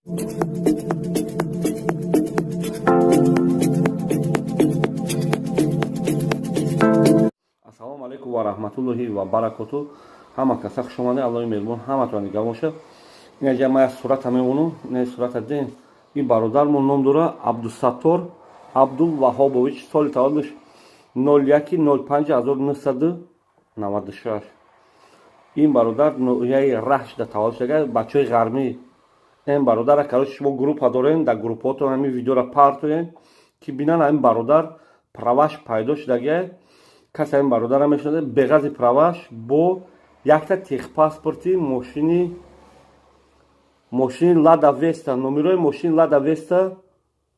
Ассалому алайкум ва раҳматуллоҳи ва баракоту. Ҳама каса хуш омадед. Аллоҳи меҳрубон ҳаматон нигаҳбон бошад. Инаҷа ма як сурата мемонам. Ина сурата дидем. Ин бародармон ном дора Абдусаттор Абдулваҳобович, соли таваллудаш 01.05.1996. Ин бародар ноҳияи Рашда таваллуд шуда, бачаҳои ғармӣ. Ин бародара, короче, шумо группа дорен, дар группаотон ҳамин видеора партоен, ки бинан, ҳамин бародар праваш пайдо шудагия. Касе ҳамин бародара мешунад, беғази праваш бо якта техпаспорти мошини Лада Веста. Номерои мошини Лада Веста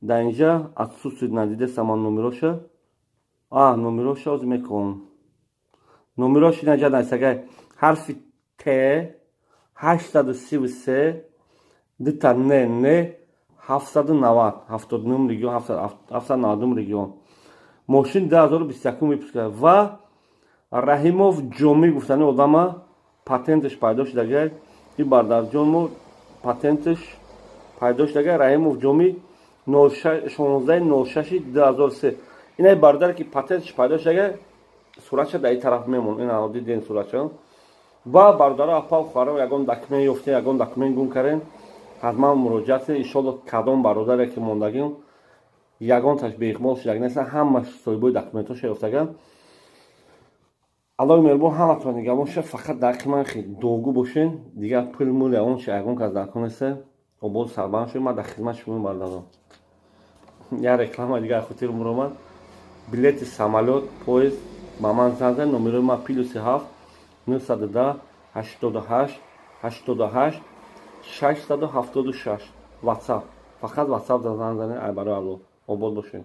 дар инҷа отсутствует, надидесаман номероша. А номероша ҳозир мекунам. Номерош инаҷа нависагай: ҳарфи Т, 833, дута Н, Н, 790, 79 регион, 790 регион. Мошин 2021 выпуска. Ва Раҳимов Ҷомӣ гуфтани одама патенташ пайдо шудагай. Ин бардарҷон мо патенташ пайдо шудагай, Раҳимов Ҷомӣ, 16.06.2003. Инай бародаре ки патенташ пайдо шудагай, суратша дар ин тараф мемон. Ина диден суратша. Ва бародаро, апа, хоҳаро, ягон документ ёфтен, ягон документ гум карден, ҳатман муроҷиат кунед. Иншолло, кадом бародаре ки мондагим, ягонташ беиқбол шудаг неста, ҳамаш соҳибои документҳоша ёфтаган. Аллоҳи меҳрубон ҳаматон нигаҳбон шуда. Фақат дар ҳаққи ман дуогӯ бошен. Дигар пул мул ягон чи ягон кас дар кор неста. Ободу сарбаланд шуд. Ман дар хизмати шумо, бародарон. Як реклама дигар хотирам омад: билети самолёт, поезд ба ман занг зад. Номерои ман +7 910 88 88 676, Ватсап. Фақат Ватсап занг занед. Ай барои Аллоҳ, обод бошед.